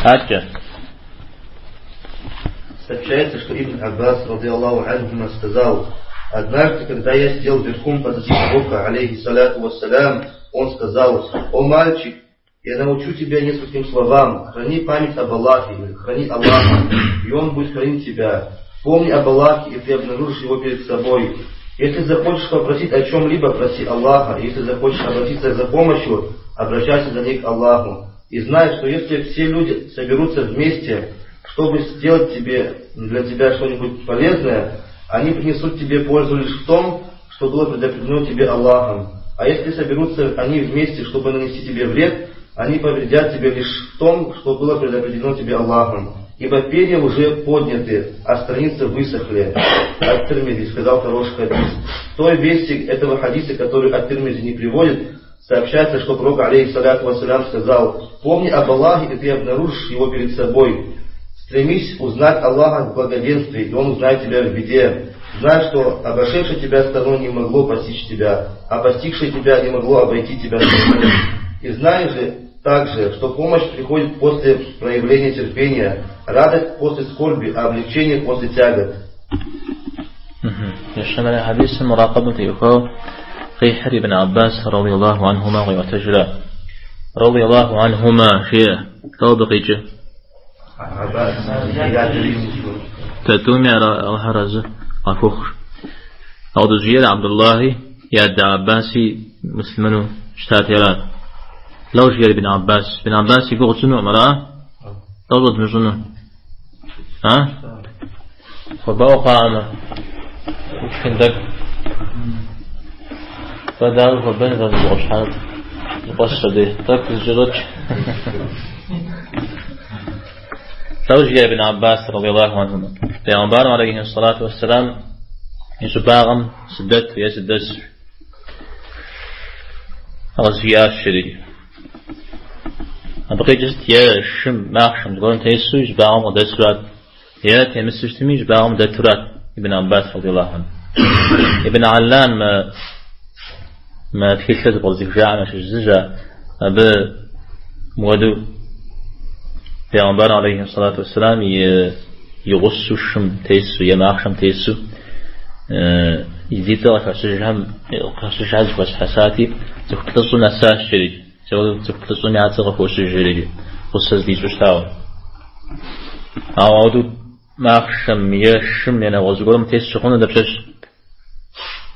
Адэкӏэ. Сообщается, что Ибн Аббас, رضي الله عنهما, сказал: «Однажды, когда я сидел верхом позади пророка, عليه الصلاة والسلام, он сказал: «О мальчик, я научу тебя нескольким словам. Храни память об Аллахе, или храни Аллаха, и Он будет хранить тебя. Помни об Аллахе, и ты обнаружишь его перед собой. Если захочешь попросить о чем-либо, проси Аллаха. Если захочешь обратиться за помощью, обращайся за ней к Аллаху. И знай, что если все люди соберутся вместе, чтобы сделать для тебя что-нибудь полезное, они принесут тебе пользу лишь в том, что было предопределено тебе Аллахом. А если соберутся они вместе, чтобы нанести тебе вред, они повредят тебе лишь в том, что было предопределено тебе Аллахом. Ибо перья уже подняты, а страницы высохли». Ат-Тирмизи сказал: хороший хадис. В той версии этого хадиса, который Ат-Тирмизи не приводит, сообщается, что пророк, عليه الصلاة والسلام, сказал: «Помни об Аллахе, и ты обнаружишь его перед собой. Стремись узнать Аллаха в благоденствии, и Он узнает тебя в беде. Знай, что обошедшее тебя стороной не могло постичь тебя, а постигшее тебя не могло обойти тебя стороной. И знай же также, что помощь приходит после проявления терпения, радость после скорби, а облегчение после тягот». Ещанэрей хьэдисым муракъабэм теухуауэ къихьыр Ибн Аббас, رضي الله عنهما, къиӏуэтэжра. رضي الله عنهما жеӏэ. Дауэ абы къикӏыр? Тӏуми Алыхьыр арэзы къахухъу. Ауэдэ жиӏэр Абдуллахи и адэ Аббаси муслъымэну щытати арат. Лӏо жиӏэр Ибн Аббас? Ибн Аббас и гугъу тщӏынукъым, ара? Лӏо щӏэдмыщӏыну? А? Хуабэӏуэ хъуамэ, ушхын тӏэкӏу. Фэ дауэ хуабэн зыгъуэпщхьэ зыкъуэсщ абы, тӏэкӏу зыкӏэщӏэкӏ. Лӏо жиӏэр Ибн Аббас, رضي الله عنهما؟ Пейгъэмбарым, عليه الصلاة والسلام, и щӏыбагъым сыдэту е сыдэсу. Къызжиӏащ жери. Абы къикӏыр сыт? Е шым, махъшэм зыгуэрым тесу и щӏыбагъым къыдэсурат, е темысу щытми и щӏыбагъым дэтурат Ибн Аббас, رضي الله عنه. Ибн Аллан мы тхылъыр зэпкърызыхыжахэм ящыщ зыщ, абы мыуэду Пейгъэмбар عليه الصلاة والسلام и гъусэу шым тесу е махъшэм тесу зи цӏэ къыхэщыжхэм къыхэщыжхэр зэхуэсхьэсати, цӏыху плӏыщӏым нэсащ жери. Цӏыху плӏыщӏым я цӏэ къыхощыж жери, гъусэ здищӏу щытауэ. Ауэ ауэдэу махъшэм е шым е нэгъуэщӏ зыгуэрым тес щыхъуну дапщэщ?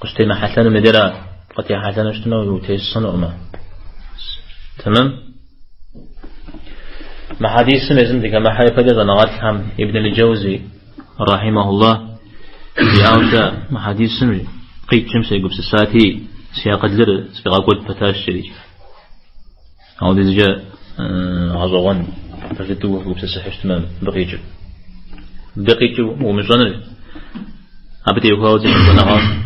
Къыщытемыхьэлъэнум и дера, къытехьэлъэну щытмэ, утес хъунукъым. Тэмэм? Мы хьэдисым езым дыхэмыхьэ ипэкӏэ щӏэныгъэлӏхэм Ибн аль-Джаузи, رحمه الله, жиӏауэ щыӏэ: мы хьэдисым къикӏым сегупсысати, си акъылыр сфӏигъэкӏуэд пэтащ жери. Ауэ дызыкӏэ гъэщӏэгъуэн пэж дыдэу угупсысыхьу щытмэ, мыбы къикӏыр. Мыбы къикӏыр умыщӏэныр, абы теухуауэ цӏыхум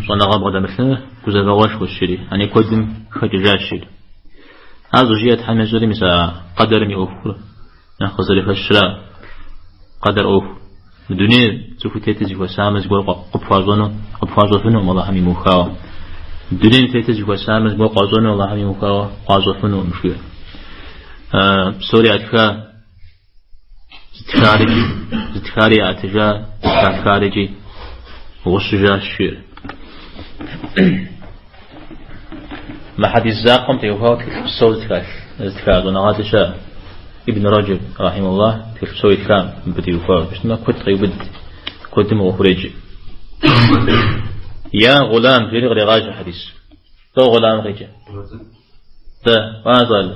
щӏэныгъэ бгъэдэмылъыныр гузэвэгъуэшхуэщ жери, ани куэдым хэкӏыжащ жери. Ар щӏыжиӏэр Тхьэм ещӏэри, мис а къэдэрым и ӏуэхур нэхъ къызэрыхэщра къэдэр ӏуэху. Мы дунейр цӏыхуу тетыр зыхуэсамэ зыгуэр къыпхуащӏэну, къыпхуащӏэфынукъым Алыхьым имыухауэ. Дунейм тетыр зыхуэсамэ зыгуэр къуащӏэну Алыхьым имыухауэ къуащӏэфынукъым жиӏэ. Псори ятха, зытхарикӏи, зытхари яӏэтыжа, зытхарикӏи гъущыжащ жиӏэ. Мы хьэдис закъуэм теухуауэ тхылъ псо зытха щӏэныгъэлӏи щыӏэ. Ибн Раджаб, رحمه الله, тхылъ псо итхам мыбы теухуауэ. Щытмэ, куэд къеубыд, куэдым укъыхуреджэ. يا غلام, жери кърегъажьэ хьэдис. Лӏо غلام къикӏыр? Дэ, уащӏал,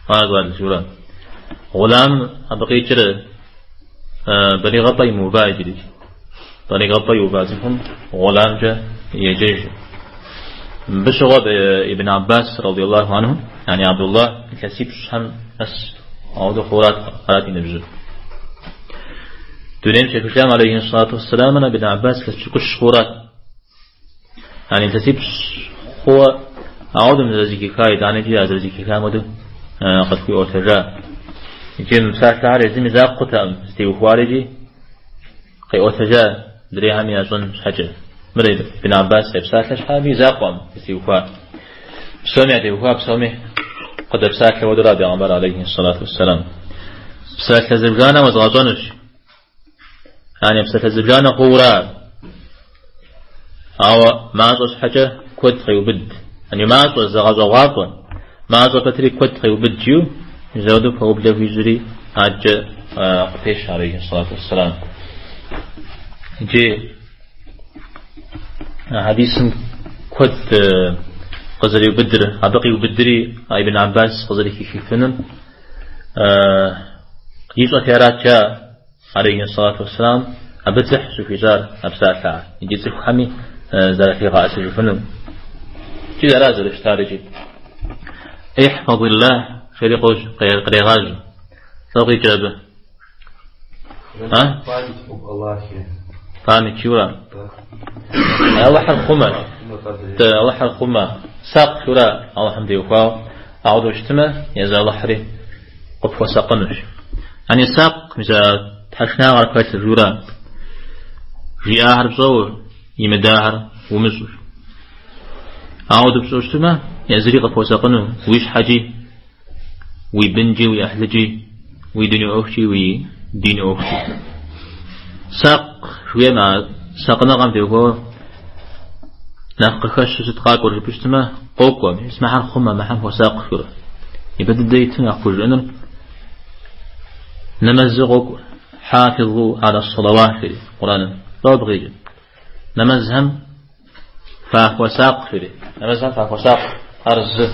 уащӏал, жура. غلام абы къикӏыр балигъыпӏэ имыува иджыри. Балигъыпӏэ иува цӏыхум غلام-кӏэ еджэж. Мыбы щыгъуэ Ибн Аббас, رضي الله عنه, يعني Абдуллах илъэсипщӏхэм нэс ауэдэу хъурат, арат и ныбжьыр. Дунейм щехыжам, عليه الصلاة والسلام, Ибн Аббас илъэс пщыкӏущ хъурат. Yani илъэсипщӏ хъууэ ауэдэу зэрызэхиха, итӏанэ икӏи а зэрызэхихам хуэдэу къытхуиӏуэтэжа. Икӏи мы псалъэхэр езым и закъуэтэкъым зытеухуар икӏи къиӏуэтэжа адрейхэми ящӏэн щхьэкӏэ. Мыр Ибн Аббас я псалъэ щхьэ абы и закъуэкъым зытеухуар. Псоми ятеухуа, псоми къыдэпсалъэ хуэдэура Пейгъэмбар عليه الصلاة والسلام. Псалъэ зыбжанэ уэзгъэщӏэнущ. Ани псалъэ зыбжанэ хъуура. Ауэ мащӏэ щхьэкӏэ куэд къеубыд. Ани мащӏэ, зэгъэщӏэгъуафӏэ. Мащӏэ пэтри куэд къеубыд жиӏэу, мис ауэдэу пэублэ хуищӏри, адэкӏэ къыпещэ алейхи сэлату уэсселам. Иджы а хьэдисым куэд къызэриубыдыр, абы къиубыдри Ибн Аббас къызэрыхихыфынур ищӏэти арат жаӏэ алейхи сэлату уэсселам абы дзыхь щӏыхуищӏар а псалъэхэр икӏи цӏыхухэми зэралъигъэӏэсыжыфынур. Икӏи ара зэрыщытар икӏи. Ихьфэзиллах жери къожь, кърегъажьэ. Лӏо къикӏрэ абы? А? Память об Аллахе. Память жиӏэура? Алыхьыр хъумэ. Дэ Алыхьыр хъумэ. Сакъ жиӏэура Алыхьым теухуауэ. Ауэдэу щытмэ, езы Алыхьри къыпхуэсакъынущ. Ани сакъ, мис а тхьэшынагъэр пхэлъыр жиӏэура. Жиӏахэр пщӏэуэ, имыдахэр умыщӏу. Ауэдэу пщӏэу щытмэ, езыри къыпхуэсакъыну, уи щхьэкӏи, уи бынкӏи, уи ӏыхьлыкӏи, уи дуней ӏуэхукӏи, уи дин ӏуэхукӏи. Сакъ жиӏэм а сакъыныгъэм теухуауэ нэхъ къыхэщу сыт къакӏуэр жыпӏэу щытмэ, къокӏуэ, мис мыхьэр хъумэ, мыхьэм хуэсакъ жиӏэурэ. Ипэ дыдэ иту нэхъ пхужыӏэнур нэмэзыр къокӏуэ. Хьафизу аля салават жери Къураным. Лӏо абы къикӏыр. Нэмэзхэм фахуэсакъ жери. Нэмэзхэм фахуэсакъ. Ар зы.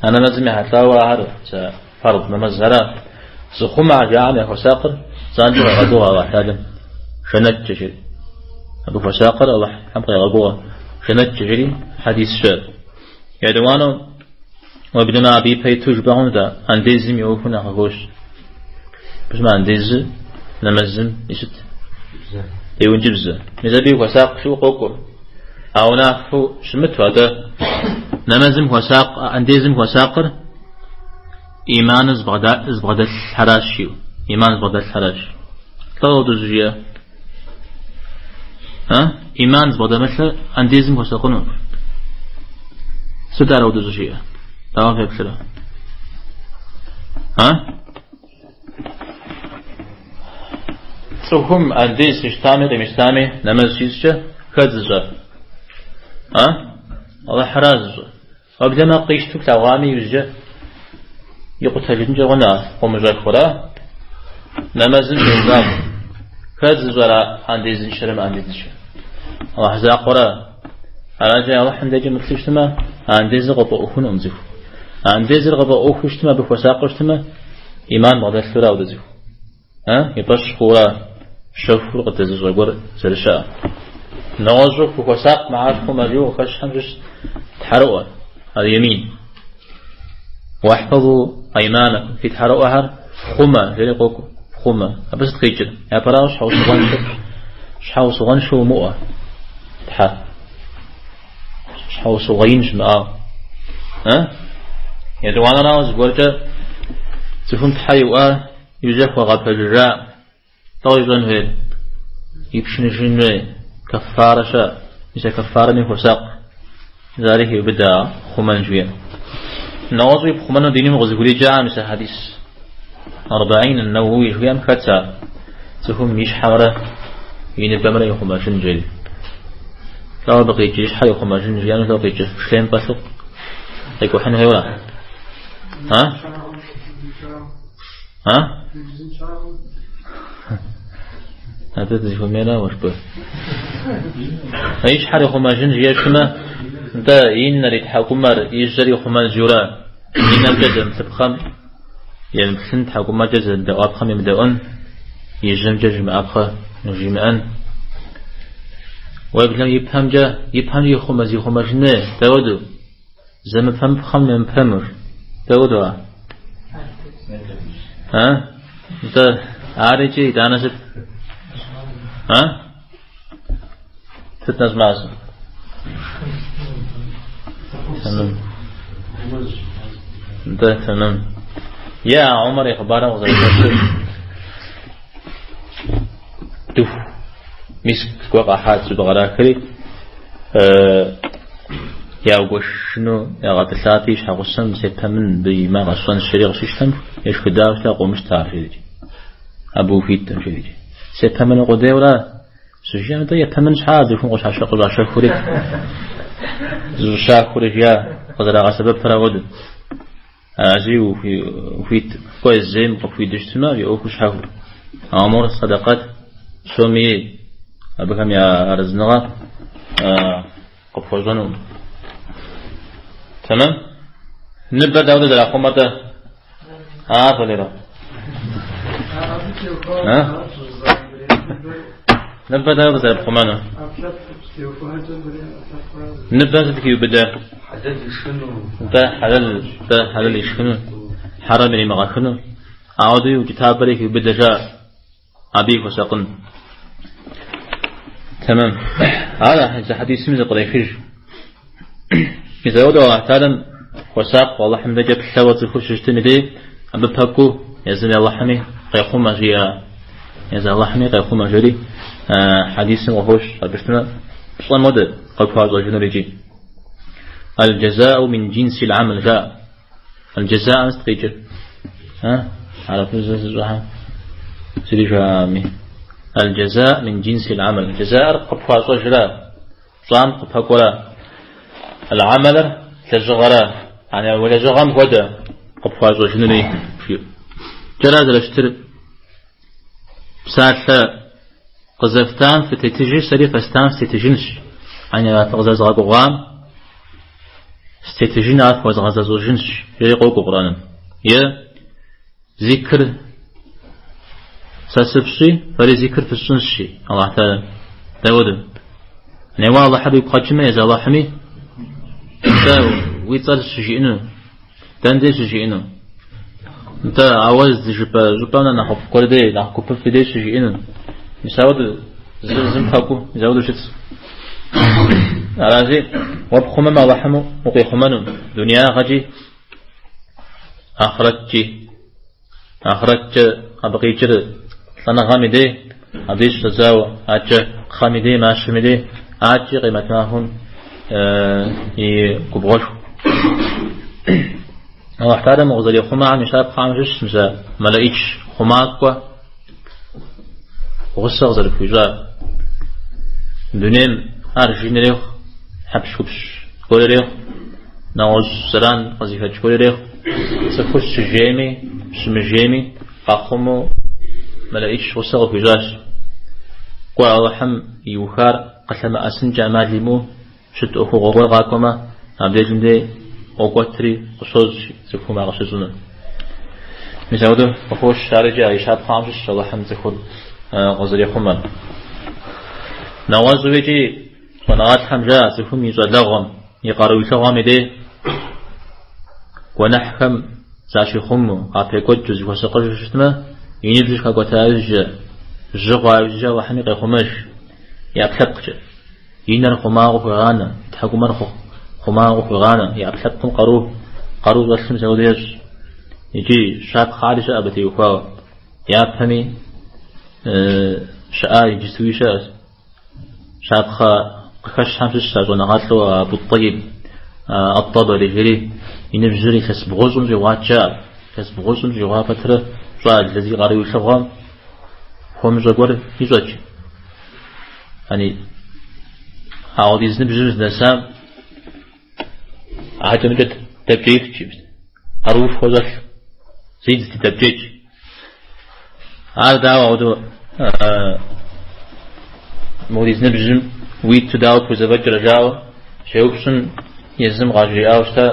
А нэмэзым ехьэлӏауэ ахэр фард нэмэзхэра. Зыхъумэ жаӏэм яхуэсакъыр занщӏэу къегъэгугъэ Аллахь Тэхьэлам жэнэткӏэ жери. Абы хуэсакъыр Аллахьым къегъэгугъэ жэнэткӏэ жери хьэдис щыӏэр. Етӏуанэу уеблэмэ абы ипэ иту жыпӏэ хъунут а андезым и ӏуэхур нэхъ къыхощ. Пщӏымэ андезыр нэмэзым и сыт? И ӏункӏыбзэ. Мис абы и хуэсакъ жиӏэу къокӏуэ. А унафэу щымыту, атӏэ нэмэзым хуэсакъ, андезым хуэсакъыр иманыр зыбгъэдэлъхьэращ жиӏэу. Иман зыбгъэдэлъхьэращ. Лӏо ауэдэу щӏыжиӏэр? А? Иман зыбгъэдэмылъыр андезым хуэсакъыну. Сыт ар ауэдэу щӏыжиӏэр? Дауэ феплърэ? А? Цӏыхум андез къищтами къимыщтами нэмэз щищӏкӏэ хэт зыщӏэр? А? Алыхьра зыщӏэр. Уеблэмэ къищту плъэгъуами иужькӏэ икъутэжынкӏэ хъуна къыумыщӏэххэу, ара? Нэмэзым щеувам хэт зыщӏэр андезыншэрэ мыандезыншэр? Алыхь закъуэра? Аращи, Алыхьым дежкӏэ мыплъу щытмэ, андезыр къыфӏэӏуэхунукъым цӏыху. Андезыр къыфӏэӏуэхуу щытмэ, абы хуэсакъыу щытмэ, иман бгъэдэлъура ауэдэ цӏыху? А? И фӏэщ хъуура щэхур къыдэзыщӏэ гуэр зэрыщыӏэр? Нэгъуэщӏу фыхуэсакъ мыхьэр хъумэ жиӏэу къыхэщхэм щыщ тхьэрыӏуэ, аль-ямин. Уахьфэзу айманакум, фи тхьэрыӏуэхэр фхъумэ, жери къокӏуэ, фхъумэ. Абы сыт къикӏыр? Япэрауэ щхьэусыгъуэншэу, щхьэусыгъуэншэу умыӏуэ, тхьэ. Щхьэусыгъуэ ин щымыӏау. А? Етӏуанэрауэ зыгуэркӏэ цӏыхум тхьэ иӏуа иужькӏэ хуэгъэпэжыжа. Лӏо ищӏэн хуейр? Ипшыныжын хуей. Кэффарэ щыӏэ. Мис а кэффарэми хуэсакъ. Зари хеубыдэ хъумэн жиӏэм. Нэгъуэщӏуи пхъумэну диным къызыхуриджа мис а хьэдис. Арбаин ан-Нэуэуи жиӏэм хэтщ ар. Цӏыхум и щхьэмрэ и ныбэмрэ ихъумэжын жери. Лӏо абы къикӏыр, и щхьэр ихъумэжын жиӏэну лӏо къикӏыр, шлем фӏэлъу къикӏухьын хуейуэ. А? А? Абы дызыхуэмейра уэшбы? И щхьэр ихъумэжын жиӏэ щытмэ, нтӏэ и нэр, и тхьэкӏумэр, и жьэр ихъумэн жиӏэура? И нэмкӏэ зэмыплъыпхъэм емыплъын, тхьэкӏумэкӏэ зэмыдэӏуапхъэм емыдэӏуэн, и жьэмкӏэ жимыӏапхъэ жимыӏэн. Уеблэм и пэмкӏэ, и пэмкӏэ ихъумэ, зихъумэжын хуей, дауэдэу? Зэмыпэмыпхъэм емыпэмыр. Дауэдэу ар? А? Нтӏэ, ар икӏи итӏанэ сыт? А? Сыт нэщӏ мазэ? Тэмэм. Нтӏэ, тэмэм. Е а Умар и хъыбарым къызэрыхэщыр дыху миск гуэр къахьат зыбгъэрахри. Яугуэшыну ягъэтӏылъати, и щхьэгъусэм сепэмын абы и мэ къэсщӏэнщ жери къыщищтэм, ешхыдауэ щыта къыумыщтэ ар жери. Абы ухуиткъым жери. Сепэмыну къудейуэра? Щыжиӏэм, атӏэ епэмын щхьа цӏыхум къыщӏащэхури, зыщӏыщахури жиӏа къызэрагъэсэбэпыр ауэдэу. Ази ухуит, кӏуэ зейм къыпхуидэу щытмэ, уи ӏуэхур щхьэхуэу. Ауэ мор сэдэкъэт псоми ей, абыхэм я арэзыныгъэ къыпхуэщӏэнукъым. Тэмэм? Ныбэр дауэ зэрахъумэр-тӏэ? А, Валера. Ныбэр дауэ зэрыпхъумэну? Ныбэм сыт хиубыдэ? Хьэлэл ишхыну. Нтӏэ, хьэлэл, нтӏэ, хьэлэл ишхыну, хьэрэм иримыгъэхыну. Ауэдэуи укӏытапӏэри хиубыдэ жаӏэ. Абы хуэсакъын. Тэмэм. Ар зы хьэдисым зэпкърехыж. Мис ауэдэу Аллахь Тэхьэлам хуэсакъыу Аллахьым дэкӏэ плъэуэ цӏыхур щыщытым и дей, абы пэкӏуу езым Аллахьми къехъумэ жиӏа. Езы Аллахьми къехъумэ жери хьэдисым къыхощ абы щытмэ, пщӏэм хуэдэ къыпхуащӏэжынур икӏи. Аль-джазау мин джинсил амал жаӏэ. Аль-джазаӏым сыт къикӏыр? А? Арабыбзэ зыщӏэхэм зыри жаӏами. Аль-джазаӏ мин джинсил амал. Джазаӏыр къыпхуащӏэжра, пщӏам къыпэкӏуэра. Аль-амалыр лэжьыгъэра. Ани уи лэжьыгъэм хуэдэ къыпхуащӏэжынури жиӏэу. Кӏэра зэрыщытыр псалъэ къызэфтам фытетыжи, сэри фэстам сытетыжынщ. Ани фыкъызэзгъэгугъам Стетыжын ар фхуэзгъэзэщӏэжынщ, жери къокӏуэ Къурӏэным. Е зикр сэ сыфщӏи, фэри зикр фысщӏынщи, Аллахь Тэхьэлам. Дауэдэу? Неуэ Аллахьыр уигу къэкӏмэ, езы Аллахьми сэ уи цӏэр щыжиӏэну, дэн дей щыжиӏэну? Нтӏэ, ауэ зыжыпӏэ щӏыпӏэм нэхъыфӏ гуэр дей, нэхъ гупыфӏ дей щыжиӏэну. Мис ауэдэу зыр зым пэкӏуу, мис ауэдэу щытщ. Аращи, уэ пхъумэмэ Аллахьым укъихъумэну, дунеягъэкӏи, ахърэткӏи. Ахърэткӏэ абы къикӏыр лӏэныгъэм и дей, абы щыщӏэдзауэ, аткӏэ кхъэм и дей, мащэм и дей, аткӏи къемэт махуэм и губгъуэшху. Аллахь Тэхьэлам укъызэрихъумэхэм и щапхъэхэм щыщщ мис а мэлэӏич хъумакӏуэ гъусэ къызэрыпхуищӏар. Дунейм ар жин ирехъу, хьэпщхупщ гуэр ирехъу, нэгъуэщӏ зэран къызыхэкӏ гуэр ирехъу, цӏыхур щыжейми, щымыжейми къахъумэу мэлэӏич гъусэ къыхуищӏащ. Кӏуэ Алыхьым иухар къылъэмыӏэсынкӏэ ӏэмал имыӏэу щыт ӏуэхугъуэ гуэр къакӏуэмэ, абдежым дей къокӏуэтри къыщощӏ цӏыхум ар къыщыщӏынур. Мис апхуэдэу къыхощ ар икӏи а и щапхъэхэм щыщщ Алыхьым цӏыхур къызэрихъумэр. Нэгъуэщӏу икӏи щӏэныгъэлӏхэм жаӏэ цӏыхум и щӏалэгъуэм, и къару илъыгъуэм и дей гуэныхьхэм защихъумэу, къапекӏуэкӏыу зыхуэсакъыжу щытмэ, и ныбжьыр хэкӏуэта иужькӏэ, жьы хъуа иужькӏэ Алыхьми къехъумэж и ӏэпкълъэпкъкӏэ. И нэр хъумауэ къыхуегъанэ, и тхьэкӏумэр хъумауэ къыхуегъанэ, и ӏэпкълъэпкъым къару, къару щӏэлъым мис ауэдэ ещӏ. Икӏи щапхъэри щыӏэ абы теухуауэ. Япэми щыӏа, иджыстуи щыӏэщ. Щапхъэ къыхэщхэм щыщщ а щӏэныгъэлӏу Абу Тӏэйиб Ат-Табари жери и ныбжьыр илъэс бгъущӏым щӏигъуат жаӏэ. Илъэс бгъущӏым щӏигъуа пэтрэ щӏалэ зи къару илъыгъуэм хуэмыщӏэ гуэр ищӏэкӏ. Ани ауэдиз ныбжьым здынэсам адэкӏэ-мыдэкӏэ дэпкӏеифт, къаруушхуэ щӏэлъ, зидзти дэпкӏейт. Ар дауэ ауэдэу мыуэдиз ныбжьым уиту дауэ пхузэфӏэкӏрэ жаӏэу щеупщӏым езым къажриӏауэ щыта,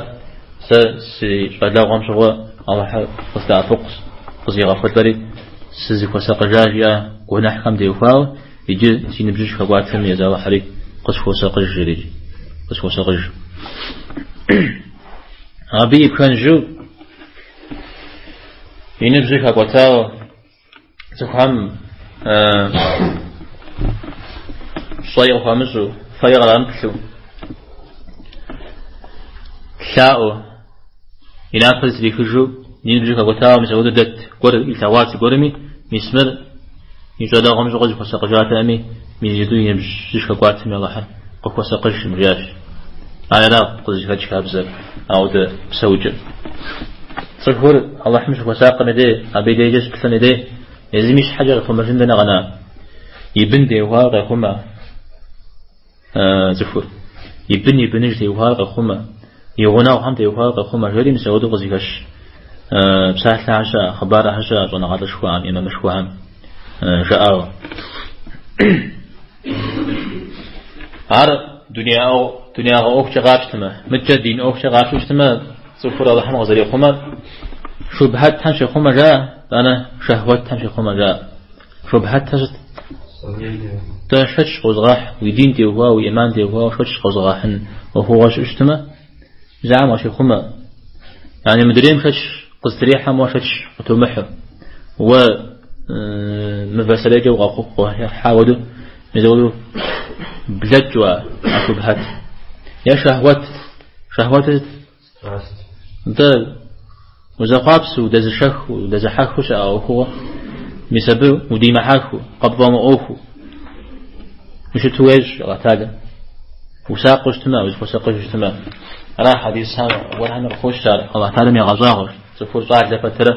сэ си щӏалэгъуэм щыгъуэ Алыхьыр къыздэӏэпыкъу къызигъэхъулӏэри сызыхуэсакъыжа жиӏа гуэныхьхэм теухуауэ, иджы си ныбжьыр щыхэкӏуатэм езы Алыхьри къысхуосакъыж жери, къысхуосакъыж. Абы и пхэнжу и ныбжьыр хэкӏуэтауэ цӏыхухэм пщӏэи къыхуамыщӏу, фэи кърамыплъу, лъаӏуэу, и напэр зытрихыжу, и ныбжьыр хэкӏуэтауэ мис апхуэдэу дэт гуэр илъэгъуат зыгуэрми, мис мыр и щӏалэгъуэм щыгъуэ зыхуэсакъыжатэкъыми, мис иджыту и ныбжь щыхэкӏуатэми Алыхьыр къыхуэсакъыжым, жиӏащ. Ара къызыхэкӏ хабзэр, ауэдэ псэукӏэр. Цӏыхур Алыхьым щыхуэсакъым и дей, абы и дежкӏэ щыплъэм и дей, езым и щхьэкӏэ къихъумэжын дэнэ къэна? И бын теухуауэ къехъумэ цӏыхур. И бын и быныж теухуауэ къехъумэ, и гъунэгъухэм теухуауэ къехъумэ, жери мис ауэдэу къызыхэщ псалъэхэр щыӏэ, хъыбархэр щыӏэ щӏэныгъэлӏышхуэхэм, имамышхуэхэм жаӏауэ. Ар дунеягъэ ӏуэхукӏэ къапщтэмэ, мыдкӏэ дин ӏуэхукӏэ къапщтэу щытмэ, цӏыхур Алыхьым къызэрихъумэр шубхьэтхэм щехъумэ жаӏэ, тӏанэ шэхьуэтхэм щехъумэ жаӏэ. Шубхьэтхэр сыт? Дэ шэч къозгъэхь, уи дин теухуауэ, уи ӏиман теухуауэ шэч къозгъэхьын ӏуэхугъуэ щыӏэу щытмэ, жаӏэм къыщехъумэ. Яни мыдрейм шэч къызтрихьэм уэ шэч къытомыхьу. Уэ мывэ сэрейкӏэ укъэхъухьа хуэдэу, мис ауэдэу блэкӏыу а шубхьэт. Е шэхьуэт. Шэхьуэтыр сыт? Нтӏэ, узэхъуапсэу, удэзышэхыу, удэзыхьэхыу щыӏэ ӏуэхугъуэ, мис абы удимыхьэхыу, къыпфӏэмыӏуэхуу, ущыту уещӏ Аллахь Тэхьэлам. Усакъыу щытмэ, узыхуэсакъыжу щытмэ. Ара хьэдисхэм гуэрхэми къыхощ ар Аллахь Тэхьэлам егъэщӏагъуэщ. Цӏыхур щӏалэ пэтрэ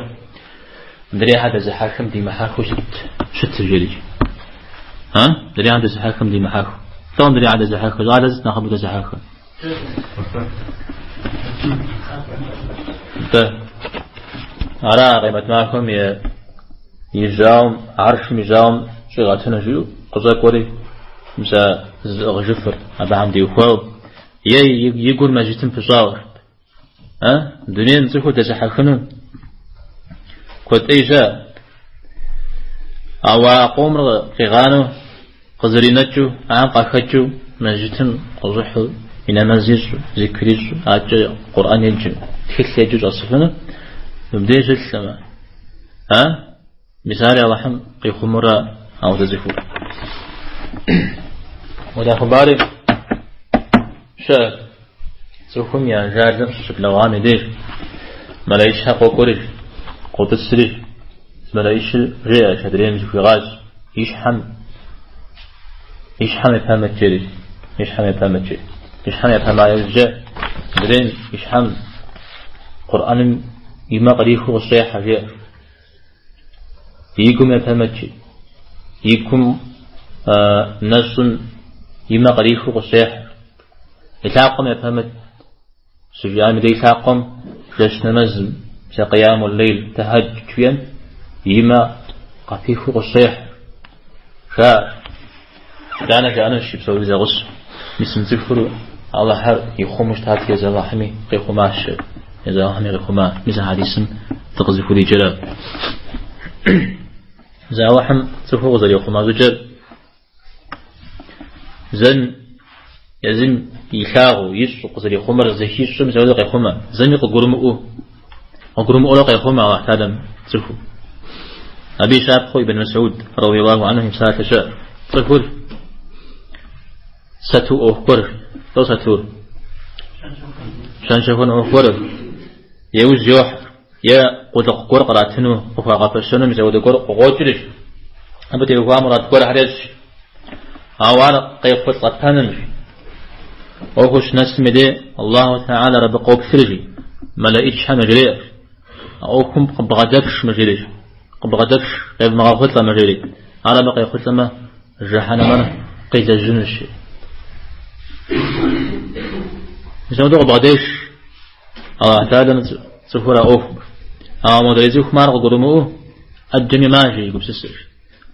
мыдрейхэр дэзыхьэхым димыхьэхыу щыт, щытыр жерикӏ. А? Мыдрейхэр дэзыхьэхым димыхьэхыу. Лӏо мыдрейхэр дэзыхьэхыр, щӏалэ сыт нэхъыбэу дэзыхьэхыр? Нтӏэ, ара къемэт махуэм и жьауэм, аршым и жьауэм щӏигъэтыну жиӏэу къыщӏэкӏуэри, мис а зызыӏыгъыжыфыр абыхэм теухуауэ, е и гур мэжджытым пыщӏауэ. А? Дунейм цӏыхур дэзыхьэхыну куэд ӏей щыӏэ. Ауэ а къомыр къигъанэу, къызэринэкӏыу, ахэм къахэкӏыу мэжджытым къыщӏыхьу, и нэмэз ищӏу, зикр ищӏу, адэкӏэ Къурӏэн еджэу, тхылъ еджэу щӏэсыфыну, мыбдеж щылъэмэ. А? Мис ари Алыхьым къихъумурэ ауэдэ цӏыхур. Уэдэ хъыбари щыӏэ цӏыхум и ажалым щыблэгъуам и деж мэлэӏичхэр къокӏуэри, къотӏысри, мэлэӏичыр жеӏэ адрейм зыхуигъащ, и щхьэм и щхьэм епэмыт жери, и щхьэм епэмыт жери. И щхьэм епэма иужькӏэ адрейм и щхьэм Къурӏэным и мэ кърихыу къыщӏехьэ, жеӏэ. И гум епэмыт, и гум нэщӏым и мэ кърихыу къыщехь. И лъакъуэм епэмыт, щыжиӏам и дей и лъакъуэм жэщ нэмэзым, мис а къияму лейл, тэхьэджуд жиӏэм, и мэ къапихыу къыщехь. Жаӏэ. Итӏанэ жаӏэнущ и псори зэгъусэу. Мис мы цӏыхур Алыхьыр ихъумэу щытати, езы Алыхьми къихъумащ. Езы Алыхьми къихъума. Мис а хьэдисым дыкъызыхуриджэрэ. Зы Алыхьым цӏыхур къызэрихъума щӏыкӏэр зэм езым илъагъуу, ищӏу, къызэрихъумэр зэхищӏэу мис ауэдэу къехъумэ. Зэми къыгурымыӏуэу, къыгурымыӏуэурэ къехъумэ Алыхь Тэхьэлам цӏыхур. Абы и щапхъэу Ибн Масуд, радиаллаху анху, и псалъэ щыӏэ. Цӏыхур сату ӏуэху гуэр, лӏо сатур? Щэн-щэхуэн ӏуэху гуэр иужь йохь, е къулыкъу гуэр къратыну, къыхуагъэфэщэну, мис ауэдэ гуэр къыкъуокӏри, абы теухуа мурад гуэрхэр ещӏ. Ауэ ар къехъулӏэпэным ӏуэхур щынэсым и дей Аллаху Тэхьэлэр абы къоплъри, жи, мэлэӏичхэм яжреӏэ. А ӏуэхум къыбгъэдэфш мыжери, къыбгъэдэфш, къевмыгъэхъулӏэ мыжери. Ар абы къехъулӏэмэ, жыхьэнэмэр къилэжьынущ. Мис ауэдэу къыбгъэдеш Аллахь Тэхьэлэм цӏыхур а ӏуэхум. Ауэ модрей цӏыхум ар къыгурымыӏуэу ӏэджэми мажэ и гупсысэр.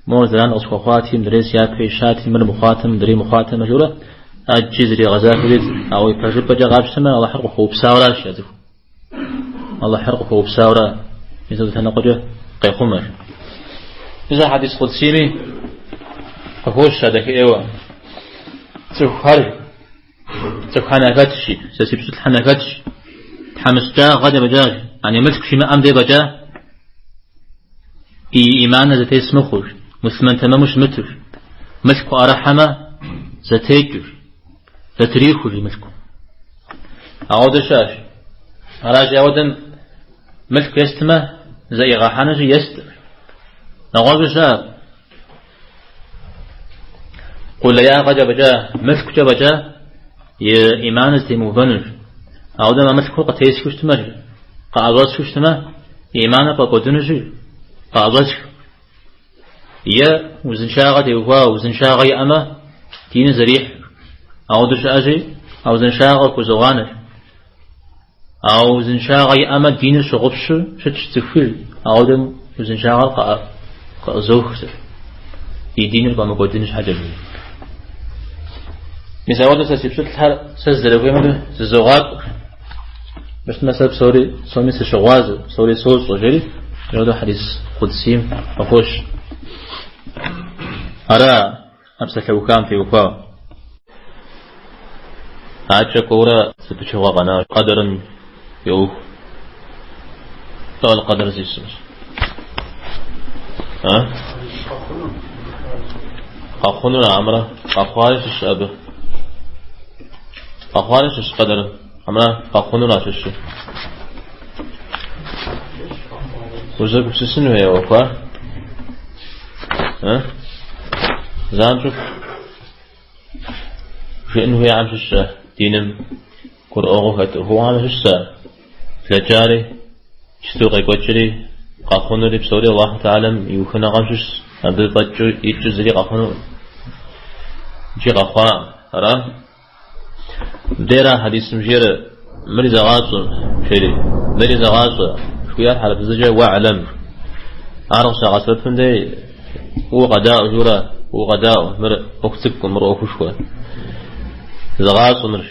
Мор зэран къысхуэхъуати, мыдрей си япэ ищати, мыр мыхъуатэм, мыдрей мыхъуатэм жиӏэурэ ӏэджи зригъэзахуэри, ауэ и пэжыпӏэкӏэ къапщтэмэ, Алыхьыр къыхуэупсауэращ а цӏыхум. Алыхьыр къыхуэупсауэрэ мис абы лъэныкъуэкӏэ къехъумэр. Мис а хьэдис къудсими къыхощ а дахэӏейуэ. Цӏыхухэр цӏыхухэм яхэтщ, сэ си пщылӏхэм яхэтщ. Тхьэмыщкӏагъэ де фӏэкӏа, ани мылъку щимыӏэм де фӏэкӏа, и иманыр зэтес мыхъуж, муслъымэн тэмэму щымытуж, мылъку ӏэрыхьэмэ зэтекӏыж. Зэтрихуж и мылъку. Ауэдэ щыӏэщ. Аращи, ауэдэм мылъку естмэ, зэӏигъэхьэнущи, ест. Нэгъуэщӏу щыӏэ. Къулеягъэкӏэ фӏэкӏа, мылъкукӏэ фӏэкӏа, И иманыр зэтемыувэнущ. Ауэдэм а мылъкур къытесхыу щытмэ, къыӏэщӏэсхыу щытмэ, и иманыр фӏэкӏуэдынущи, къыӏэщӏэсх. Е узыншагъэ теухуауэ, узыншагъэ иӏэмэ, диныр зэрихь. Ауэдэу щыӏэщи, а узыншагъэр хузогъанэщ. А узыншагъэ иӏэмэ, диныр щыгъупщу щытщ цӏыхур, ауэдэм узыншагъэр къыӏызох сэ. И диныр фӏэмыкӏуэдын щхьэкӏэ жи. Мис ауэдэу сэ си пщылӏхэр сэ сызэрыхуейм хуэдэу зызогъакӏуэ. Мыщтмэ сэ псори, псоми сыщыгъуазэ, псори сощӏэ, жери, ауэдэу хьэдис къудсийм къыхощ. Ара а псалъэухам теухуауэ. Акӏэ кӏуэурэ зы пычыгъуэ къэна къэдэрым йоух. Тӏэ къэдэр зищӏысыр. А? Къэхъунур амрэ къэхъуари щыщ абы. Къэхъуари щыщ къэдэрым, амрэ къэхъунура щыщу. Узэгупсысын хуей ӏуэхуа? А? Занщӏэу жыӏэн хуейхэм щыщ диным гурыӏуэгъуэу хэт ӏуэхугъуэхэм щыщ блэкӏари, иджыпсту къекӏуэкӏри, къэхъунури псори Аллаху Тэхьэлам и ухыныгъэм щыщ, абы фӏэкӏыу икӏыу зыри къэхъунукъым. Икӏи къэхъуакъым. Ара? Мыбдейра хьэдисым жиӏэр мыри зэгъащӏэ, жери, мыри зэгъащӏэ, жыхуиӏэр хьэрыпыбзэкӏэ уэӏлэм. Ар къыщагъэсэбэпым дей фӏыуэ къэдаӏуэ жиӏэурэ, фӏыуэ къэдаӏуэ, мыр ӏуэху цӏыкӏукъым, мыр ӏуэхушхуэ. Зэгъащӏэ мыр.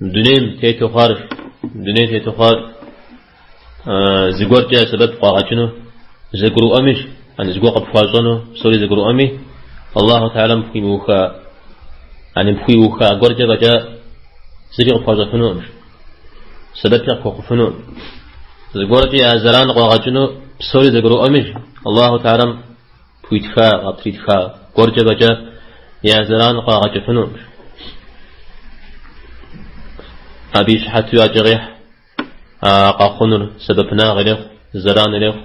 Дунейм тету хъуар, дунейм тету хъуар зыгуэркӏэ сэбэп къуагъэкӏыну зэгурыӏуэмищ, ани зыгуэр къыпхуащӏэну псори зэгурыӏуэми, Аллаху Тэхьэлам пхуимыуха, ани пхуиуха гуэркӏэ фӏэкӏа зыри къыпхуащӏэфынукъым, сэбэпи къыпхуэхъуфынукъым. Зыгуэркӏэ я зэран къуагъэкӏыну псори зэгурыӏуэмищ, Аллаху Тэхьэлам пхуитха, къыптритха гуэркӏэ фӏэкӏа я зэран къуагъэкӏыфынукъым. Абы и щыхьэту акӏэ къехь. А къэхъунур сэбэпынагъ ирехъу, зэран ирехъу.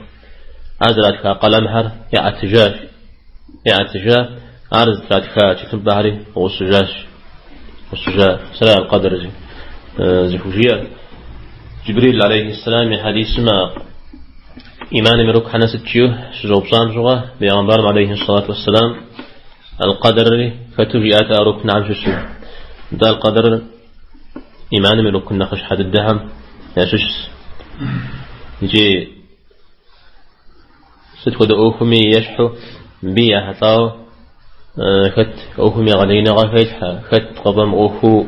Ар зэратха къалэмхэр яӏэтыжащ. Яӏэтыжа, ар зытратха тхылъымпӏэхэри гъущыжащ. Гъущыжа, сэра аль-Къэдр зыхужиӏэр. Джибрил алейхьэссэлам и хьэдисым а иманым и рукнхэр сыт жиӏэу щыщӏэупщӏам щыгъуэ, бегъымбарым алейхьэссалату уэсселам аль-Къэдырри хэту жиӏат а рукнхэм щыщу. Нтӏэ аль-Къэдырыр Иманым и рукн нэхъыщхьэ дыдэхэм ящыщщ. Икӏи сыт хуэдэ ӏуэхуми ещхьу мыбы ехьэлӏауэ хэт ӏуэхум егъэлеиныгъэ хелъхьэ, хэт къыфӏэмыӏуэхуу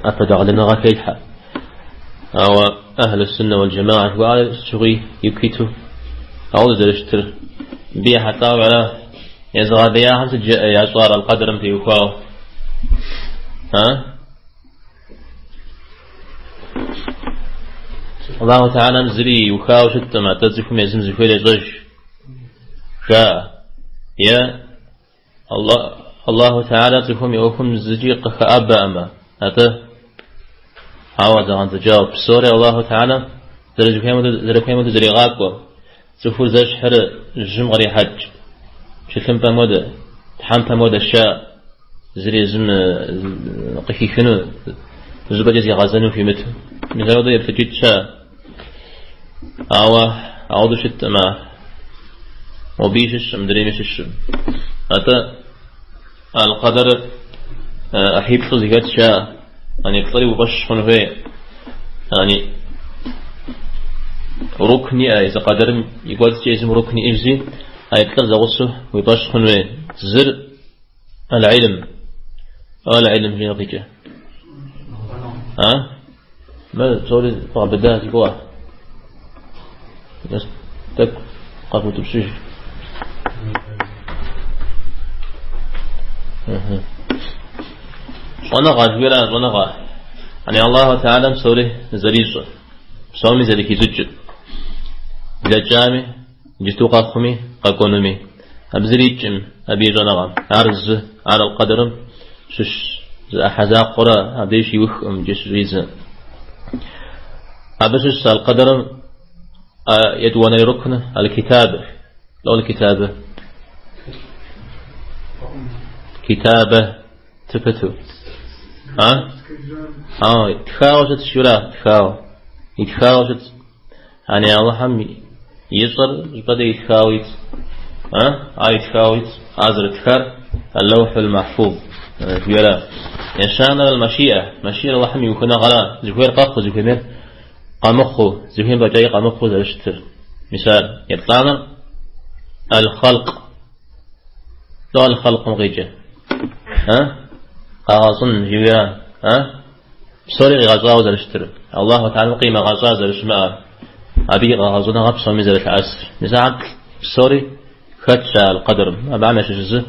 ӏэпэдэгъэлыныгъэ хелъхьэ. Ауэ Ахьлу Суннэ уал Джэмаа жыхуаӏэр сыт щыгъуи ику иту ауэ зэрыщытыр мыбы ехьэлӏауэ ара? Езыгъэлеяхэм сыт жаӏэ ящӏар аль-Къэдырым теухуауэ? А? Аллаху Тэхьэлам зыри иухауэ щыткъым, атӏэ цӏыхум езым зыхуейр ещӏэж. Жаӏэ. Е Аллаху Тэхьэла цӏыхум и ӏуэхум зыкӏи къыхэӏэбэӏымэ, атӏэ ауэ зэгъэнцӏыкӏауэ псори Аллаху Тэхьэлам зэрыхуейм хуэдэу зэрегъакӏуэ. Цӏыхур зэщхьыр жьым кърихьэкӏ тхылъымпӏэм хуэдэ, тхьэмпэм хуэдэ ща, зыри езым къыхихыну, зыщӏыпӏэкӏэ зигъэзэну хуимыту. Мис апхуэдэу еплъыкӏитӏ щыӏэ. Ауэ ауэдэу щыткъым ар. Мобыи щыщкъым, мыдрейми щыщкъым. Атӏэ аль-Къэдырыр ӏыхьиплӏу зэхэт щыӏэ. Ани плӏыри уи фӏэщ хъун хуей. Ани рукн иӏэ, езы къэдырым и кӏуэцӏкӏэ езым рукн иӏэжзи, а плӏыр зэгъусэу уи фӏэщ хъун хуей. Зыр аль-илм. Аль-илм жиӏэ къикӏэ. А? Мы псори фӏэгъэбыда си гугъэ. Тӏэкӏу къэфутӏыпщыж. Щӏэныгъэ жыхуиӏэра щӏэныгъэ. Ани Аллаху Тэхьэлам псори зэрищӏэр, псоми зэрыхищӏыкӏыр. Блэкӏами, иджыпсту къэхъуми, къэкӏуэнуми. Абы зыри икӏым, абы и щӏэныгъэм. Ар зы, ар аль-Къэдырым щыщ зы ӏыхьэ закъуэрэ абдеж щиухкъым иджы щыщӏидзэ. Абы щыщ аль-Къэдырым етӏуанэрей рукн аль-Китабэ. Лӏо аль-Китабэ? Китабэ т пыту. А? А, тхауэ щытщ, жиӏэра, тхауэ. Итхауэ щытщ. Ани Алыхьым ищӏэр щӏыпӏэ дей итхауэ итщ. А? Ар итхауэ итщ. Ар зэрытхар Аллаухьул Махьфуз жиӏэра. Ещанэр Аль-Машиӏэ. Машиӏэр Алыхьым и ухыныгъэра. Зыхуейр къэхъуу, зыхуеймейр къэмыхъуу, зыхуейм фӏэкӏаи къэмыхъуу зэрыщытыр. Мис ар. Еплӏанэр Аль-Хъалкъ. Лӏо Аль-Хъалкъым къикӏыр? А? Къагъэщӏын жиӏэра? А? Псори къигъэщӏауэ зэрыщытыр, Аллаху Тэхьэлам къимыгъэщӏа зэрыщымыӏэр, абы и къэгъэщӏыныгъэр псоми зэрылъэӏэсыр. Мис ахэр псори хэтщ а Аль-Къэдырым. Абыхэм ящыщ зы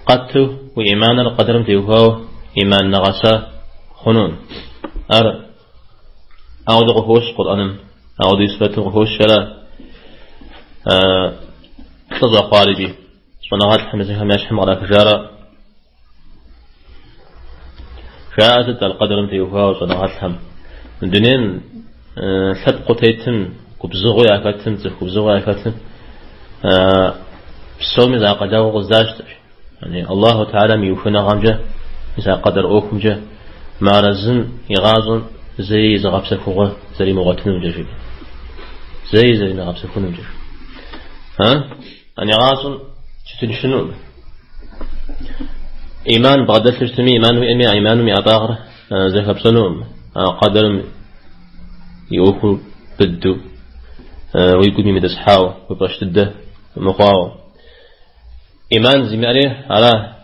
къэту уи ӏиманыр къэдырым теухуауэ ӏиман нэгъэса хъуну. Ар ауэдэу къыхощ Къурӏэным, ауэдэу сунэтым къыхощ ара лӏы щӏэхъуар икӏи щӏэныгъэлӏхэм езыхэм я щхьэм кърахыжара. Жаӏэ сыт Аль-Къэдырым теухуауэ щӏэныгъэлӏхэм. Мы дунейм лъэпкъыу тетым, губзыгъэу яхэтым, цӏыху губзыгъэу яхэтым псоми зы акъылэгъу къыздащтэщ. Яни Аллаху Тэхьэлам и ухыныгъэмкӏэ, мис а къэдыр ӏуэхумкӏэ мыарэзым и гъащӏэм зэи зыгъэпсэхугъуэ зэримыгъуэтынумкӏэ жиӏэ. Зэи зэримыгъэпсэхунумкӏэ. А? Яни гъащӏэм щытыншынукъым. Иман бгъэдэлъу щытми, иман уиӏэми, а иманым и ӏэфӏагъыр зэхэпщӏэнукъым. А къэдырым и ӏуэхур быдэу, уи гум имытӏысхьауэ, уи фӏэщ дыдэ мыхъуауэ. Иман зимыӏэри ара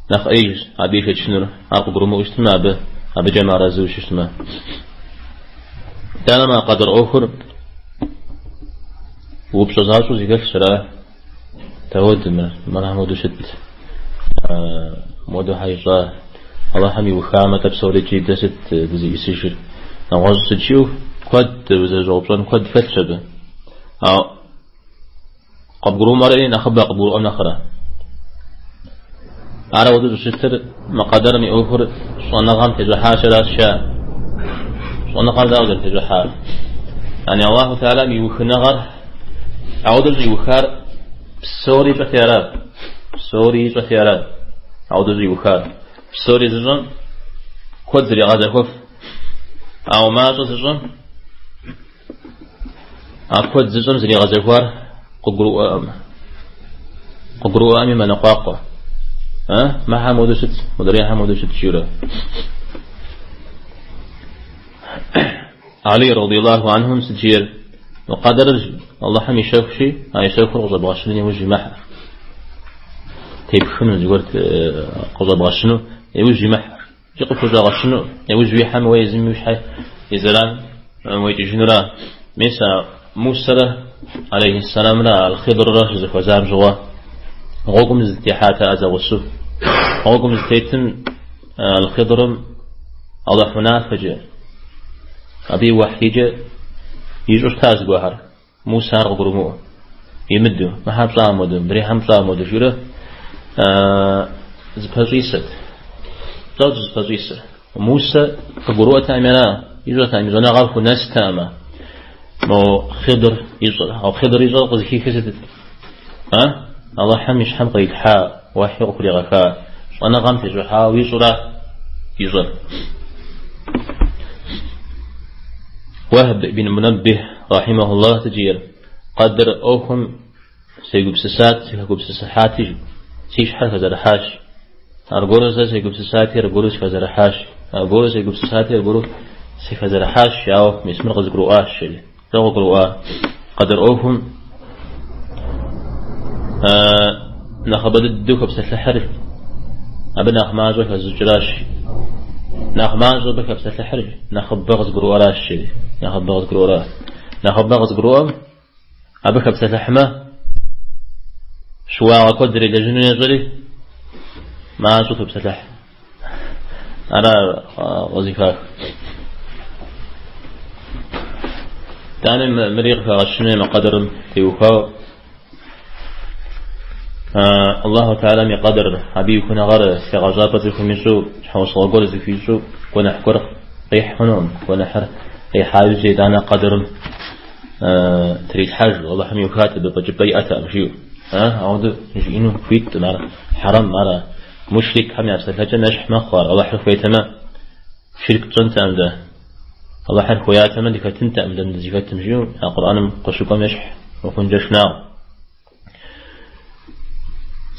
нэхъ ӏеижщ абы ишэчынур, ар къыгурымыӏуэу щытмэ, абы абыкӏэ мыарэзыуэ щытмэ. Итӏанэ мы къэдыр ӏуэхур упщӏэ защӏэу зэхэлъщ, ара? Дауэду мыр, мыр мыуэду щыт, мыуэду хьэ ищӏа, Алыхьым иухамэ-тӏэ псорикӏи дэ сыт дызиӏысыжыр? Нэгъуэщӏ сыт жиӏэу куэд узэщӏэупщӏэн куэд хэлъщ абы. Ауэ къыбгурымыӏуэри нэхъыбэ къыбгурыӏуэм нэхърэ. Ар ауэдэу щӏыщытыр мы къэдэрым и ӏуэхур щӏэныгъэм тещӏыхьащ аращ жаӏэ. Щӏэныгъэр дауэ зэрытещӏыхьар? Яни Аллаху Тэхьэлам и ухыныгъэр ауэдэу щӏиухар псори ищӏэти ара. Псори ищӏэти ара. Ауэдэу щӏиухар. Псори зыщӏэм куэд зэригъэзэхуэф. Ауэ мащӏэ зыщӏэм А куэд зыщӏэм зригъэзэхуар къыгурыӏуэкъым. Къыгурыӏуэми мэныкъуакъуэ. А? Мыхьэм хуэдэу щыт, мыдрейхьэм хуэдэу щыт жиӏэурэ. Али радиаллаху анхум сыт жиӏэр? Мы къэдэрыр Аллахьым и щэхущи, а и щэхур къыщӏэбгъэщыну иужь имыхьэ. Тепхыну зыгуэр къыщӏэбгъэщыну иужь имыхьэ. Икӏи къыпхущӏэгъэщыну, иужь уихьэм уэ езым уи щхьэ и зэран уекӏыжынура. Мис а Мусэрэ алейхьиссэламрэ Аль-Хидррэ щызэхуэзам щыгъуэ гъуэгум зытехьат а зэгъусэу. Гъуэгум зытетым Аль-Хидрым Алыхь унафэкӏэ, абы и уэхьикӏэ ищӏу щытащ зыгуэрхэр. Мусэ ар къыгурымыӏуэу, имыдэу, мыхьэр пщӏа модэу, мыдрейхьэм пщӏа модэу жиӏэурэ зыпэщӏисэт. Пщӏэт зыпэщӏисэр. Мусэ къыгурыӏуэтэкъыми ара, ищӏэтэкъым, и щӏэныгъэр хунэстэкъым мо Хидр ищӏэр. Ауэ Хидр ищӏэр къызыхихыр сытыт? А? Алыхьым и щхьэм кърилъхьа, уэхьи къыхуригъэха щӏэныгъэм тещӏыхьауэ ищӏура ищӏэр. Уэхьб ибн Мунэббих рахьимахуллах сыт жиӏэр? Къэдыр ӏуэхум сегупсысат, сыхэгупсысыхьати, си щхьэр хэзэрыхьащ. Аргуэру зэ сегупсысати, аргуэру сыхэзэрыхьащ. Аргуэру сегупсысати, аргуэру сыхэзэрыхьащ, ауэ мис мыр къызгурыӏуащ, жери. Дауэ къыгурыӏуа? Къэдыр ӏуэхум нэхъыбэ дыдэу хэпсэлъыхьыр абы нэхъ мащӏэ хэзыщӏыкӏыращ. Нэхъ мащӏэ абы хэпсэлъыхьыр нэхъыбэ къызыгурыӏуэращ, жери. Нэхъыбэ къызыгурыӏуэра. Нэхъыбэ къызыгурыӏуэм абы хэпсэлъыхьмэ, щыуагъэ куэд зэрилэжьыну ещӏэри, мащӏэу топсэлъыхь. Ара къызыхах. Итӏанэ мыри къыхэгъэщыну мы къэдырым теухуауэ Аллаху Тэхьэлам и къэдыр, абы и ухыныгъэр лъэгъэщӏапӏэ цӏыхум ищӏу, щхьэусыгъуэ гуэр зыхуищӏу, гуэныхь гуэр къихь хъунукъым. Гуэныхьыр къихьа иужькӏэ итӏанэ къэдырым трилъхьэжу, Аллахьым иухат абы фӏэкӏыпӏэ иӏэтэкъым, жиӏэу. Ауэдэу жиӏэну хуиткъым ар, хьэрэм, ар мушрикхэм я псэлъэкӏэм ещхь мэхъу ар, Аллахьыр хуейтэмэ. Ширк тщӏэнтэкъым дэ. Алыхьыр хуеятэмэ дыхэтынтэкъым дэ мы дызыхэтым жиӏэу а Къурӏэным къыщыкӏуэм ещхь мыхъункӏэ шынагъуэ.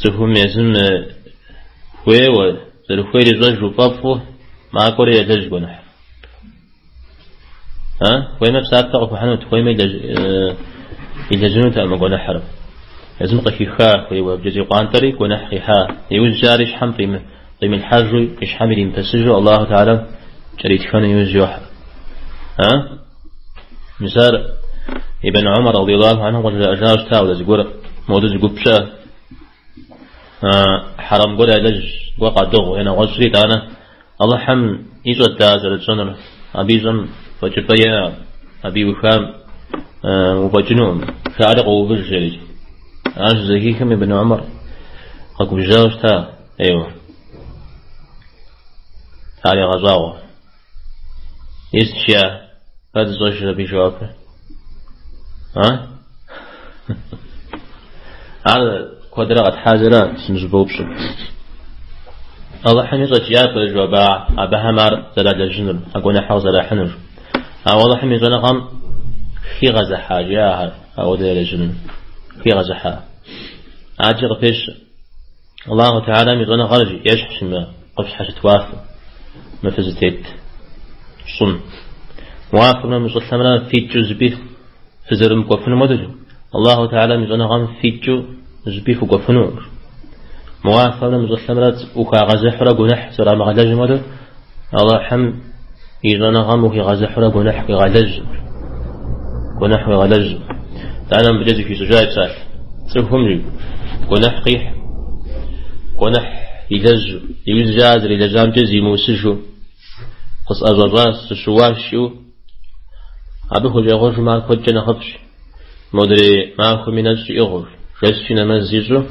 Цӏыхум езым хуейуэ, зэрыхуейр ищӏэжу, фӏэфӏу макӏуэри елэжь гуэныхь. Хуеймэ псапэ къыхуэхьынут, хуеймэ илэжьынутэкъым а гуэныхьыр. Езым къыхиха хуейуэ, абыкӏэ зикъуантӏэри гуэныхь къихьа. Иужькӏэ ар и щхьэм къимылъхьэжу, и щхьэм иримыпэсыжу Аллаху Тэхьэлам кӏэритхэну иужь йохьэ. Мис ар Ибн Умар радиаллаху анху къыжраӏэжауэ щыта ауэдэ зыгуэр, моуэдэу зы гуп щыӏэ. Хьэрэм гуэр ялэжь, гуэр къадыгъу е нэгъуэщӏри итӏанэ Алыхьым ищӏэт дэ ар зэрытщӏэнур, абы ищӏэм фӏэкӏыпӏэ иӏэкъым, абы иухам уфӏэкӏынукъым, жаӏэри къоувыж, жери. Ар щызэхихым Ибн Умар къэгубжьауэ щыта, ӏейуэ. Ар егъэщӏагъуэ. Сыт жиӏа, хэт зыщӏэжыр абы и жэуапыр? А? Ар куэдрэ къэтхьа зэра сыныщыбоупщӏыр. Алыхьым ищӏэт жиӏа пэжу абыхэм ар зэралэжьынур, а гуэныхьыр зэрахьынур. Ауэ Алыхьым и щӏэныгъэм хигъэзыхьа жиӏа ахэр ауэдэ ялэжьыну. Хигъэзыхьа. Адэкӏи къыпещэ. Аллаху Тэхьэлам и щӏэныгъэр ещхьщ мы къыфщхьэщыт уафэм, мы фызытет щӏым. Уафэмрэ мы щӏылъэмрэ фикӏыу зыщӏыпӏи фызэрымыкӏуэфынум хуэдэу, Аллаху Тэхьэлам и щӏэныгъэм фикӏыу зыщӏыпӏи фыкӏуэфынукъым. Мы уафэмрэ мы щӏылъэмрэ ухагъэзыхьурэ гуэныхь зэрамыгъэлэжьым хуэдэу, Аллахьым и щӏэныгъэм ухигъэзыхьурэ гуэныхь уигъэлэжькъым. Гуэныхь уигъэлэжькъым. Итӏанэ мыбыкӏэ зэхуищӏыжа и псалъэ. Цӏыхум жи гуэныхь къихь, гуэныхь илэжьу, иужькӏэ ар зэрилэжьамкӏэ зимыусыжу, къысӏэщӏэщӏащ, сыщыуащ жиӏэу, абы хущӏегъуэжым ар куэдкӏэ нэхъыфӏщ. Модрей махуэми нэщӏ иӏыгъыу, жэщи нэмэз ищӏу,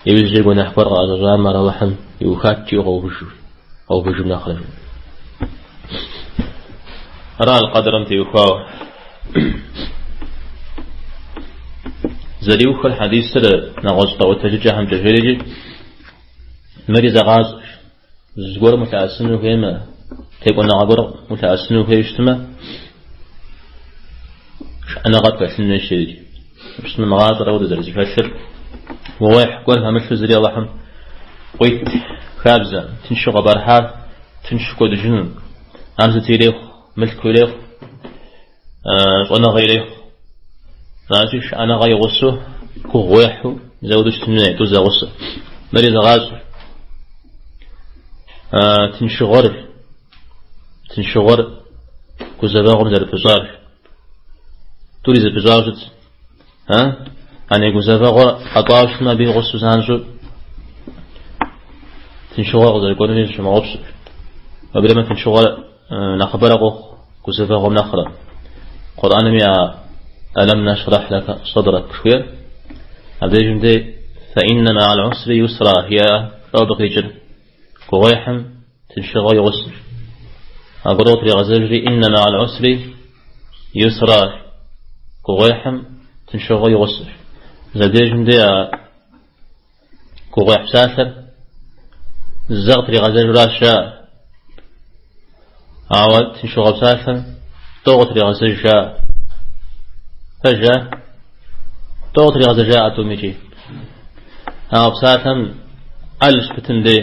иужькӏэ гуэныхь гуэр къыӏэщӏэщӏам ар Алыхьым иухат жиӏэу къэувыжу. Къэувыжым нэхърэ. Ара аль-Къэдрым теухуауэ. Зэриухыр хьэдисыр нэгъуэщӏ къэӏуэтэжыкӏэхэмкӏэ жерикӏи, мыри зэгъащӏэщ. Зыгуэрым улъэӏэсыну хуеймэ, текӏуэныгъэ гуэр улъэӏэсыну хуейуэ щытмэ, шыӏэныгъэ пхэлъын хуейщ жерикӏи. Пщтым гъащӏэр ауэдэ зэрызэхэлъыр, гугъуехь гуэр хэмылъу зыри Алыхьым къуит хабзэ, тыншу къыпӏэрыхьар тыншу кӏуэдыжыну. Ар сыти ирехъу, мылъку ирехъу, щӏэныгъэ ирехъу. Аращи, шыӏэныгъэ и гъусэу, гугъуехьу зэуэдэу щытын хуей, тӏу зэгъусэу. Мыри зэгъащӏэ. Тыншыгъуэр, тыншыгъуэр гузэвэгъуэм зэрыпыщӏар. Тӏури зэпыщӏауэ щытщ. А? Ане гузэвэгъуэр къэкӏуауэ щытмэ, абы и гъусэу занщӏэу тыншыгъуэр къызэрыкӏуэнури зыщумыгъэгъупщэ. Уеблэмэ тыншыгъуэр нэхъыбэрэ къохъу гузэвэгъуэм нэхърэ. Къурӏэнми а Алам нашрахь лака садрак жыхуиӏэр абдежым дей фаинна ма'ал усри юсра жиӏа абы къикӏыр. Гугъуехьым тыншыгъуэ и гъусэщ. Аргуэру къытригъэзэжри инна ма'ал усри юсра. Гугъуехьым тыншыгъуэ и гъусэщ. Абдежым дей а гугъуехь псалъэр зэ къытригъэзэжуращ жаӏэ. Ауэ тыншыгъуэ псалъэм тӏэу къытригъэзэж жаӏэ. Пэжа? Тӏэу къытригъэзэжа а тӏум икӏи. Ауэ псалъэм ӏэл щыпытым дей,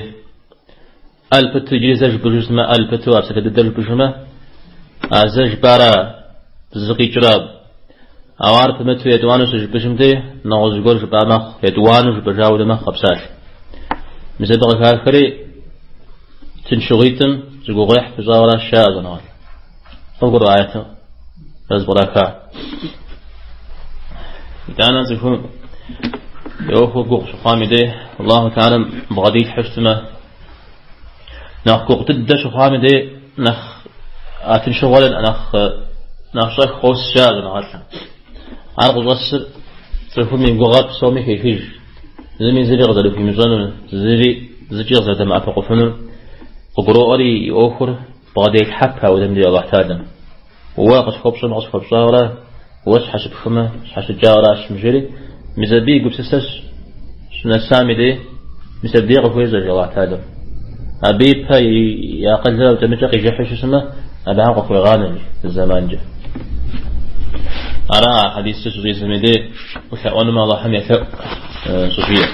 ӏэл пыту иджыри зэ жыпӏэжу щытмэ, ӏэл пыту а псалъэ дыдэр жыпӏэжмэ, а зэ жыпӏара зы къикӏыра. Ауэ ар пымыту етӏуанэу щыжыпӏэжым дей, нэгъуэщӏ зыгуэр жыпӏа мэхъу, етӏуанэу жыпӏэжа хуэдэ мэхъу а псалъэр. Мис абы къыхахри, тыншыгъуитӏым зы гугъуехь пыщӏауэращ жаӏэ щӏэныгъэлӏ. Къывгурыӏуа аятым зэпкъраха. Итӏанэ цӏыхум и ӏуэхур гугъу щыхъуам и дей, Аллаху Тэхьэлам бгъэдилъхьэу щытмэ, нэхъ гугъу дыдэ щыхъуам и дей, нэхъ а тыншыгъуэр нэхъ нэхъ щӏэх къос жаӏэ щӏэныгъэлӏым. Ар къыщӏэсыр цӏыхум и гугъэр псоми хехыж. Зыми зыри къызэрыхуимыщӏэнур, зыри зыкӏи къызэрыдэмыӏэпыкъуфынур къыгуроӏуэри и ӏуэхур бгъэделъхьэп ауэдэм дей Аллахь Тэхьэлам. Уэ къысхуэпщӏэмэ къысхуэпщӏауэра, уэ сщхьэщыпхымэ сщхьэщыкӏауэращ жери, мис абы и гупсысэр щынэсам и дей, мис абдей къыхуещӏэж Аллахь Тэхьэлам. Абы ипэ и акъылыр адэкӏэ-мыкӏэ къижыхьу щысмэ, абыхэм къыхуегъанэ зы зэманкӏэ. Ара а хьэдисыр щыщӏидзэм и дей улъэӏуэнумэ Аллахьым елъэӏу щӏыжиӏэр.